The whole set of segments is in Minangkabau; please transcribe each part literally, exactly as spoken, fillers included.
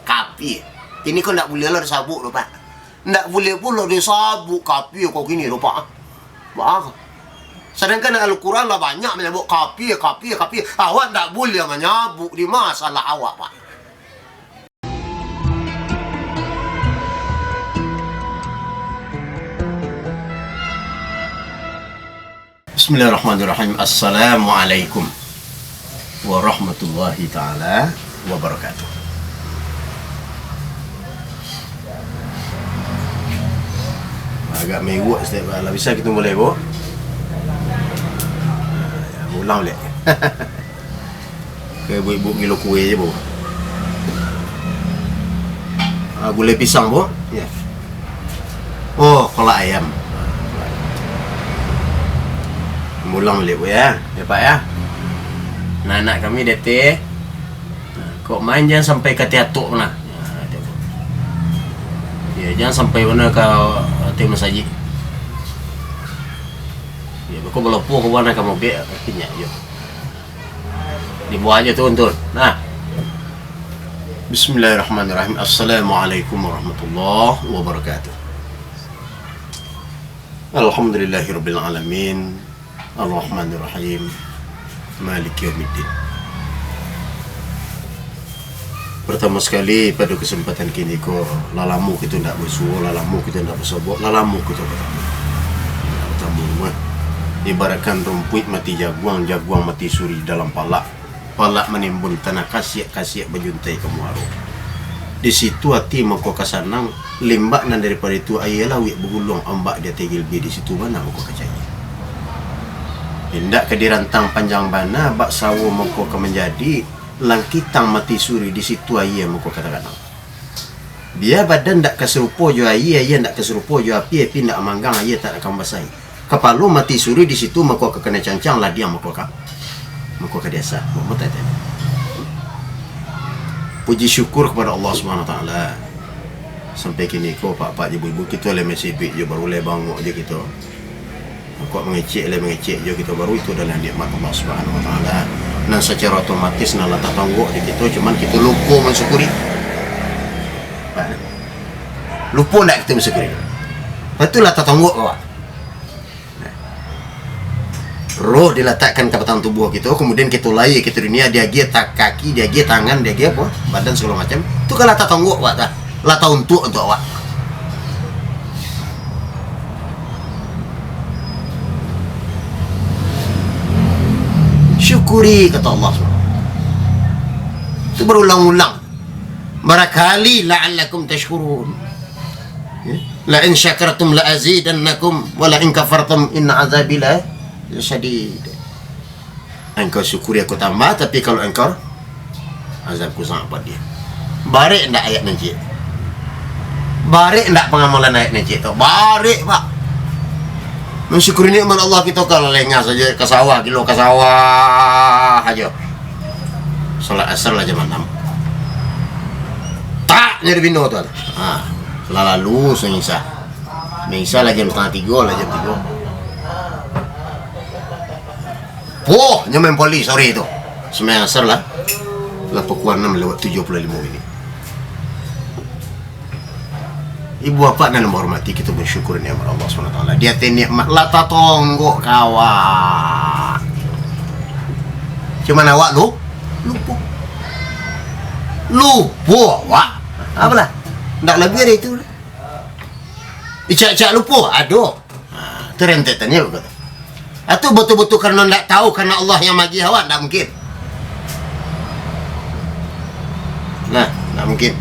Kapia. Kini ko ndak buliah lah disabuik tu, Pak. Ndak buliah pulo disabuik kapia ko kini tu, Pak. Baa ko? Sadangkan Al-Quran lah banyak manyabuik kapia, kapia, kapia. Awak ndak buliah manyabuik di masalah awak, Pak. Bismillahirrahmanirrahim. Assalamualaikum warahmatullahi taala wabarakatuh. Agak mewok setiap lah bisa kita mulai, Bu. Ya, ulang balik. Ke ibu-ibu gilo kue je, Bu. Ah, gulai pisang, Bu. Ya. Oh, kolak ayam. Mulang balik, Bu, ya. Ya, Pak, ya. Nah, anak kami, D T. Nah, kok main jangan sampai ka tiatuk nah. Nah, tiatuk. Ya, jangan sampai mana ka, eh, tiatuk masajik. Ya, bako balopo ka mana ka mobek, akhirnya, ya. Dibuang aja tu, Untul. Nah. Bismillahirrahmanirrahim. Assalamualaikum warahmatullahi wabarakatuh. Alhamdulillahirabbil alamin. Arrahmanirrahim. Maliki yaumiddin. Pertama sekali, pada kesempatan kini ko, lah lamo kito ndak basuo, lah lamo kito ndak basobok, lah lamo kito batamu. Batamu mah. Ibaratkan rumpuik mati jaguang, jaguang mati suri dalam palak. Palak manimbun tanah, kasiak-kasiak bajuntai ka muaro. Di situ ati mako ka sanang, limbak nan daripado itu aia lauik baguluang, ombak di ateh gilbih, di situ bana mako ka caia. Indak ka dirantang panjang bana, bak sawo mako ka manjadi, langkitang mati suri, di situ aia mako ka taganang. Bia badan ndak ka sarupo jo aia, aia ndak ka sarupo jo api, api ndak manggang, aia tak ka mambasahi. Kapalo mati suri di situ mako ka kanai cancang, ladiang mako ka, mako ka diasah. Mako tadi. Puji syukur kapado Allah Subhanahu Wa Taala. Sampai kini ko, pak-pak jo ibu-ibu, kito lai masih iduik jo, baru lai bangok jo kito. Kok mangecek lai mangecek jo kito, baru itu adalah nikmat Allah Subhanahu Wa Taala. Nan sacaro otomatis nan lah tatonggok di kito, cuman kito lupo mansyukuri. Lupo ndak kito mansyukuri? Patulah tatonggok awak. Roh dilatakkan ka batang tubuah kito, kemudian kito lahia kito dunia, diagiah ta-, kaki, diagiah tangan, diagiah apo? Badan sagalo macam. Tu kan lah tatonggok awak tah. Lah tauntuak untuak awak. Syukuri, kata Allah subhanahu wa taala. Tu berulang-ulang. Barakali, "La'allakum tashkurun." Ya. "La in syakartum la azidannakum, wa la in kafartum inna azabi la syadid." Engkau syukuri aku tambah, tapi kalau engkau, azabku sangat pedih. Barek ndak ayat nan ciek? Barek ndak pangamalan ayat nan ciek tu? Barek, Pak. Mansyukuri nikmat Allah kito, kalau lengah sajo ka sawah, gilo ka sawah ajo. Salat asar lah jam anam. Tak, jadi bino tu. Ha, lah lalu sangisa. Mangisa lah jam satangah tigo, lah jam tigo. Poh, nyo main poli sore tu. Sumbayang asar lah. Lah pukul anam lewat tujuh puluh limo minit. Ibu bapak nan ambo hormati, kito basyukur nikmat Allah subhanahu wa taala. Di ateh nikmat lah tatonggok ka awak. Cuman awak lu-, lupo. Lupo awak. Apolah? Ndak labiah dari itu. Icak-icak lupo? Ado. Ha, tu rentetannya begitu. Atau betul-betul karena ndak tahu, karena Allah yang magiah awak, ndak mungkin. Nah, ndak mungkin.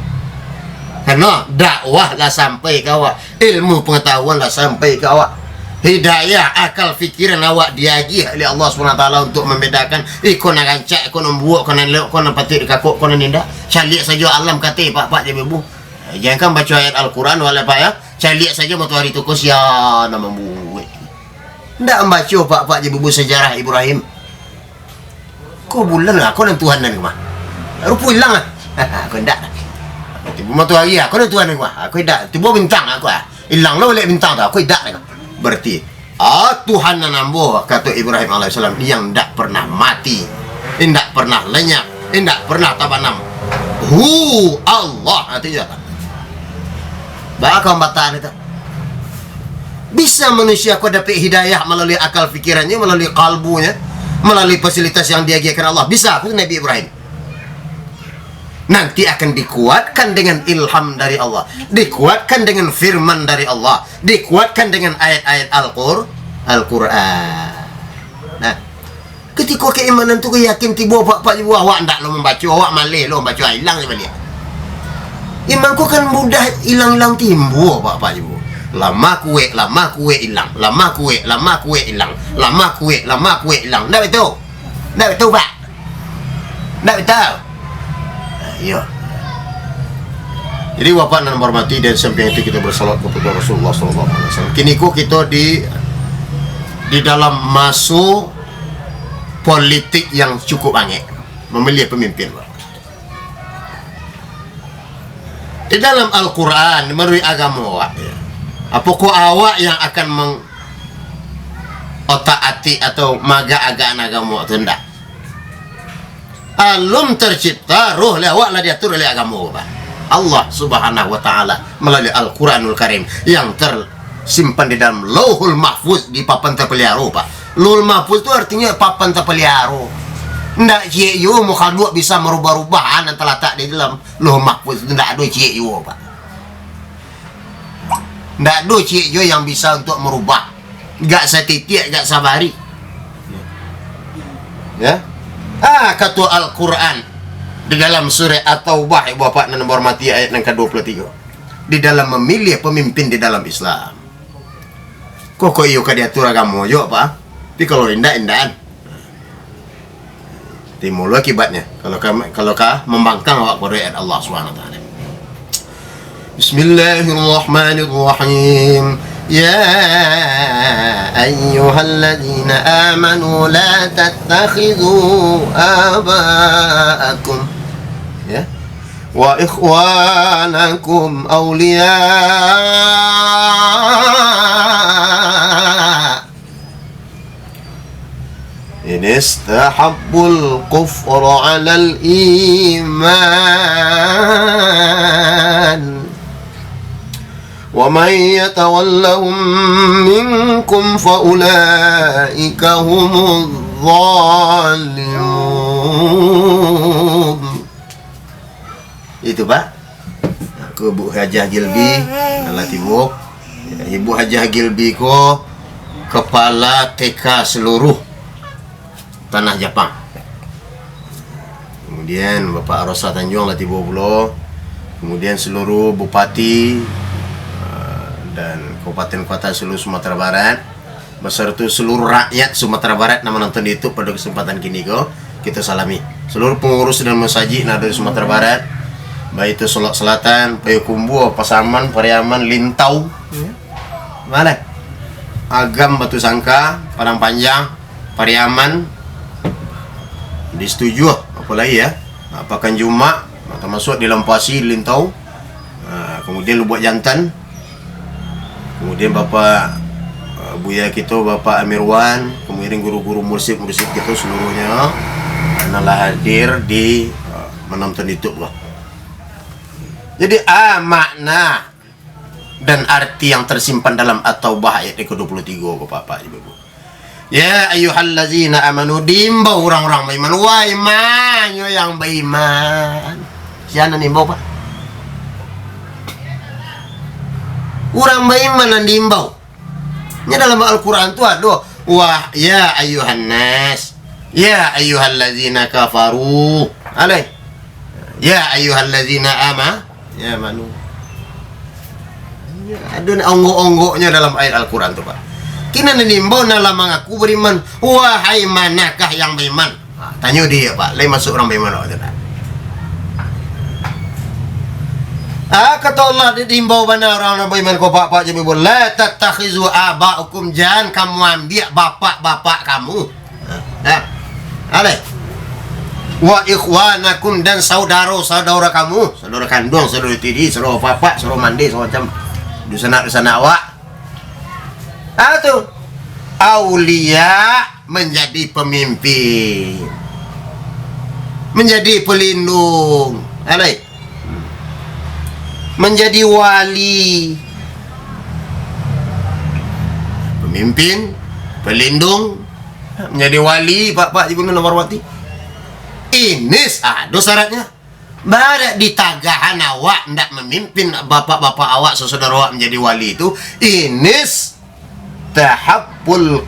Karena dakwah lah sampai ka awak, ilmu pengetahuan lah sampai ka awak, hidayah, akal fikiran awak diagiah oleh Allah subhanahu wa taala untuk membedakan iko nan rancak, iko nan buruak, iko nan elok, iko nan patuik dikakok, iko nan indak. Caliak sajo alam kateh, pak-pak jo ibu-ibu. Jangankan baco ayat Al-Quran, wala ayat, caliak sajo matoari tu ko sia nan mambuek. Ndak mambaco, pak-pak jo ibu-ibu, sejarah Ibrahim. Ko bulan lah, ko nan Tuhan nan ko mah. Rupo ilang lah. Ko indak. Tibo matoari lah, ko nan Tuhan nan ko mah. Ko indak. Tibo bintang lah, ko ah. Ilang lo balek bintang tu, ko indak lah ko. Berarti, "Ah, Tuhan nan ambo," kato Ibrahim alaihissalam, "yang ndak pernah mati, indak pernah lenyap, indak pernah tabanam." Hu, Allah, ha, tu je. Baa ka hambatan itu? Bisa manusia ko dapek hidayah malalui akal pikirannyo, malalui kalbunyo, malalui fasilitas yang diagiahkan Allah. Bisa, kata Nabi Ibrahim. Nanti akan dikuatkan dengan ilham dari Allah, dikuatkan dengan firman dari Allah, dikuatkan dengan ayat-ayat Al-Qur-, Al-Quran. Nah, ketika keimanan tu yakin tibo, Pak, Pak, awak ndak lo mambaco, awak maleh lo mambaco, ah, ilang je baliak. Iman ko kan mudah ilang-ilang timbua, Pak, Pak, Ibu. Lamah kuek, lamah kuek ilang, lamah kuek, lamah kuek ilang, lamah kuek, lamah kuek ilang. Ndak betul? Ndak betul, Pak? Ndak betul? Nah, iyo. Jadi, Bapak nan hormati, dan samping itu kita bersalawat kepada Rasulullah sallallahu alaihi wasallam. Kini ko kita di, di dalam maso politik yang cukup angek, memilih pemimpin, Pak. Di dalam Al-Quran, menurut agamo awak, ya, apakah awak yang akan meng-, otak-atik atau magak-agakan agamo tu ndak? Alun tercipta, roh leh awak lah diatur oleh agamo, Pak. Allah Subhanahu wa Ta'ala melalui Al-Quranul Karim yang tersimpan di dalam Lauhul Mahfuz, di papan terpelihara, Pak. Lauhul Mahfuz tu artinya papan terpelihara. Ndak ciek juo makhluk bisa merubah-rubah nan talatak di dalam Lauhul Mahfuz tu, ndak ado ciek juo, Pak. Ndak ado ciek juo yang bisa untuk merubah. Gak satitiak, gak sabari. Ya. Ah, kato Al-Quran di dalam surah At-Taubah, Ibu Bapak nan hormati, ayat nan ka dua puluh tiga. Di dalam memilih pemimpin di dalam Islam. Kok, kok iyo ka diatur agamo juo, Pak? Tapi kalau indak, indakan. Timbul akibatnyo, kalau ka, kalau ka mambangkang awak kepada ayat Allah Subhanahu wa Ta'ala. Bismillahirrahmanirrahim. Ya ayyuhalladzina amanu la tattakhidzu aba'akum, ya, wa ikhwanakum awliya. In istahabbul kufra 'alal iman, wa man yatawallahum minkum fa ulaika humuz zalimun. Itu, Pak. Aku Ibu Hajah Gilbi, lah tibo. Ya, Ibu Hajah Gilbi ko kepala T K seluruh tanah Japang. Kemudian Bapak Rosa Tanjuang lah tibo pulo. Kemudian seluruh bupati, eh, dan kabupaten kota seluruh Sumatera Barat. Basarato saluruah rakyat Sumatera Barat nan manonton di YouTube pado kasempatan kini ko, kito salami. Saluruah pangurus dan masajik nan ado di Sumatera Barat, baitu Solok Selatan, Payakumbuah, Pasaman, Pariaman, Lintau, ya. Maleh. Agam, Batu Sangka, Padang Panjang, Pariaman, di Situjuah, apo lai, ya. Ha, Pakan Jumak, ha, tamasuak di Lampasi, Lintau, ha, kemudian Lubuak Jantan, kemudian Bapak, eh, Buya kito, Bapak Amirwan, kemudian guru-guru mursyid-mursyid kito seluruhnya, eh, nan lah hadir di, eh, manonton YouTube lah. Jadi, ah, makna dan arti yang tersimpan dalam At-Taubah ayat yang kedua puluh tiga ko, Bapak, Ibu. Ya ayyuhallazina amanu, diimbau urang-urang baiman. Wahai manyo yang baiman. Sia nan diimbau, Pak? Urang baiman nan diimbau. Nyo dalam Al-Quran tu ado, wah, ya ayyuhannas, ya ayyuhallazina kafaru. Alai. Ya ayyuhallazina ama-, ya, manu. Ya, ado nak onggok-onggoknyo dalam ayat Al-Quran tu, Pak. Kini nan diimbau nan lah mangaku beriman. Wahai manakah yang beriman? Ha, tanyo dia, Pak. Lai masuak urang beriman awak tu, Pak? Ah, kato Allah, di-, diimbau bana urang-urang beriman ko, Pak, Pak, jadi bulan. La tattakhizu aba'akum, jan kamu ambiak bapak-bapak kamu. Nah, alai. Wa ikhwanakum, dan saudara-saudara kamu, saudara kanduang, saudara tiri, saudara papak, saudara mandi, saudara macam dusanak-dusanak awak. Ah, tu. Aulia, menjadi pemimpin. Menjadi pelindung. Alai. Menjadi wali, pemimpin, pelindung, menjadi wali, Pak, Pak, Ibu nan hormati. Ini ado syaratnya. Barak ditagahan awak ndak memimpin bapak-bapak awak, saudara awak menjadi wali itu, ini tahabbul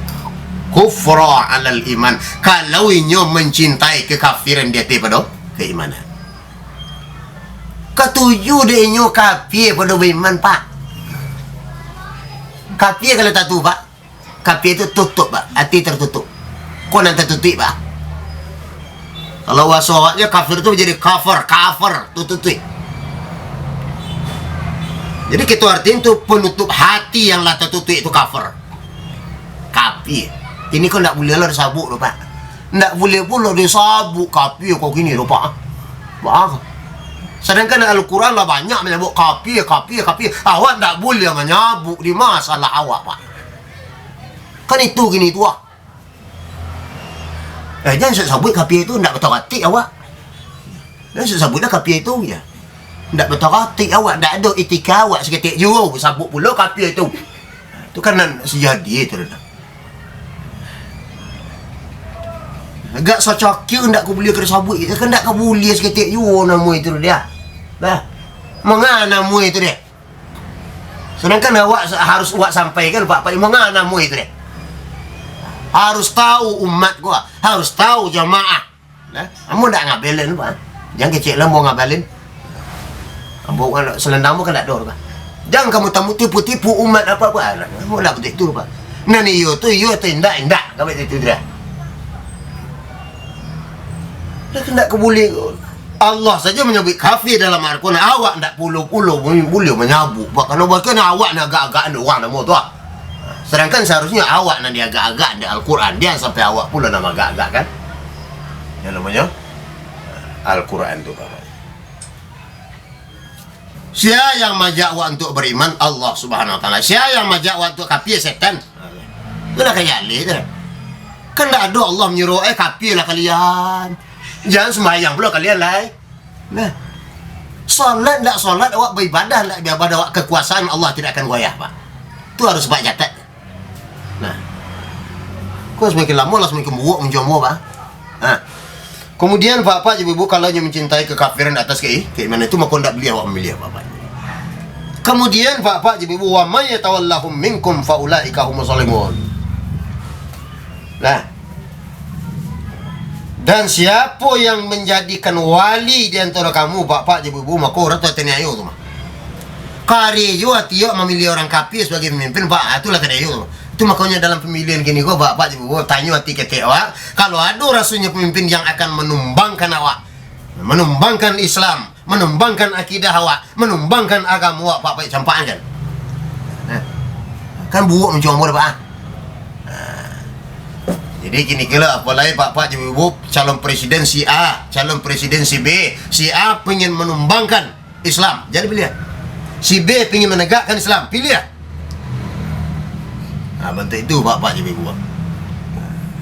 kufra alal iman. Kalau inyo mencintai kekafiran di ateh pado keimanan. Katuju dek inyo kafir pado baiman, Pak. Kafir kalau tatu, Pak. Kafir tu tutup, Pak. Ati tertutup. Ko nan tertutup, Pak. Kalau bahaso awaknyo kafir tu jadi kafir, kafir, tutup. Jadi kito artiin tu penutup hati yang lah tertutup itu kafir. Kafir. Ini ko ndak buliah lah disabuik tu, Pak. Ndak buliah pulo disabuik kafir ko kini tu, Pak. Pak. Sedangkan Al-Quran lah banyak manyabuik kafir, kafir, kafir. Awak ndak buliah manyabuik di masalah awak, Pak. Kan itu kini tu, ah. Eh, jan sabuik kafir tu, ndak bataratik awak. Jan sabuik dah kafir tu, ya. Ndak bataratik awak, ndak ado etika awak saketek juo, sabuik pulo kafir tu. Tu kan nan sajadi tu dah. Agak sacakir ndak ka buliah ka disabuik, kan ndak ka buliah saketek juo namo itu dia. Bah, manga namo itu dia. Sedangkan awak sa-, harus awak sampaikan, Pak, Pak, manga namo itu deh. Harus tahu umat gua, harus tahu jamaah. Nah, ambo ndak ngabelen, Pak. Jan kecek lah ambo ngabalen. Ambo kan selendang ambo kan ndak ado, Pak. Jan kamu tamu tipu-tipu umat apa, Pak. Ambo ndak begitu, Pak. Nan iyo tu iyo, tu indak, indak. Kami itu dah. Dah ndak ka buliah. Allah sajo manyabuik kafir dalam Al-Quran, awak ndak pulo-pulo buliah manyabuik, Pak. Karano bahkan awak nan agak-agak dek urang namo tu, ah. Sedangkan seharusnyo awak nan diagak-agak dek Al-Quran, jan sampai awak pulo nan agak-agak kan. Yang namonyo Al-Quran tu, Pak. Sia yang majak awak untuk beriman? Allah Subhanahu wa Taala. Sia yang majak awak untuk kafir? Setan. Tu lah kaya alih tu. Kan ndak ado Allah manyuruh, "Eh, kafir lah kalian. Jan sumbayang pulo kalian lai." Nah. Salat ndak salat, awak baibadah ndak baibadah, awak kekuasaan Allah tidak akan goyah, Pak. Tu harus Pak catat. Nah. Kok semakin lamo lah semakin buruak muncuang ambo, Pak. Ha. Kemudian, Bapak, Ibu, kalau nyo mencintai kekafiran atas ke-, keimanan itu, mako ndak buliah awak mamiliah, Bapak. Kemudian, Bapak, Ibu, "Wa may yatawallahum minkum fa ulaika humus zalimun." Nah. Dan siapo yang manjadikan wali di antaro kamu, Bapak, Ibu, mako urang tu aniayo tu mah. Kari juo ati awak mamiliah urang kafir sabagai pamimpin, Pak, ah, tu lah tadi tu. Tu makonyo dalam pamilihan kini ko, Bapak, Ibu, tanyo ati ketek awak, kalau ado rasonyo pamimpin yang akan manumbangkan awak, manumbangkan Islam, manumbangkan akidah awak, manumbangkan agamo awak, Bapak, campakan. Nah, kan buruak muncuang ambo, Pak, ah. Nah. Jadi kini ko lah, apolai Bapak, Ibu, calon presiden si A, calon presiden si B, si A pingin manumbangkan Islam, jadi piliah. Si B pingin manegakkan Islam, piliah. Nah, bantuak itu, Bapak, Ibu.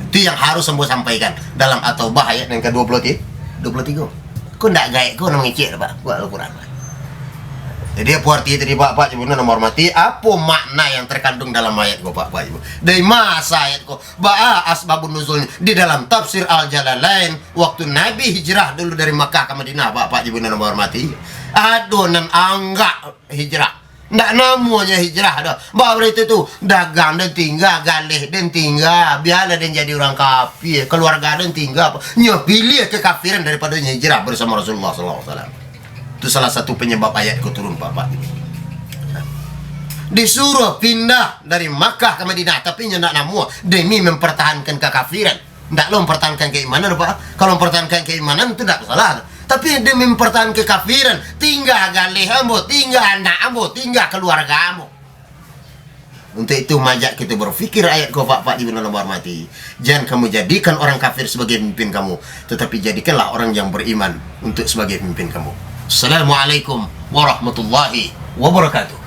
Itu yang harus ambo sampaikan dalam At-Taubah ayat yang ka dua puluh ti-, dua puluh tiga. Ko ndak gaek ko nan mangecek, Pak, buat Al-Quran. Jadi, apo arti tadi, Bapak, Ibu nan ambo hormati? Apo makna yang terkandung dalam ayat ko, Bapak, Ibu? Dari ma asal ayat ko? Baa asbabun nuzulnya? Di dalam tafsir Al-Jalalain, waktu Nabi hijrah dulu dari Makkah ka Madinah, Bapak, Ibu nan ambo hormati, ado nan anggak hijrah. Ndak namonyo hijrah doh. Ba-, berarti tu, dagang den tingga, galeh den tingga, bialah den jadi urang kafir, keluarga den tingga, nyo piliah kekafiran daripado nyo hijrah bersama Rasulullah sallallahu alaihi wasallam. Itu salah satu penyebab ayat ko turun, Bapak. Disuruh pindah dari Makkah ke Madinah, tapi nyo ndak namuah demi mempertahankan kekafiran. Ndak lo mempertahankan keimanan, Pak. Kalau mempertahankan keimanan, itu ndak masalah. Tapi demi mempertahankan kekafiran, tingga galeh ambo, tingga anak ambo, tingga keluarga ambo. Untuk itu, majak kita berpikir ayat ko, Bapak, Ibu nan ambo hormati. Jangan kamu jadikan orang kafir sebagai pemimpin kamu, tetapi jadikanlah orang yang beriman untuk sebagai pemimpin kamu. Assalamualaikum warahmatullahi wabarakatuh.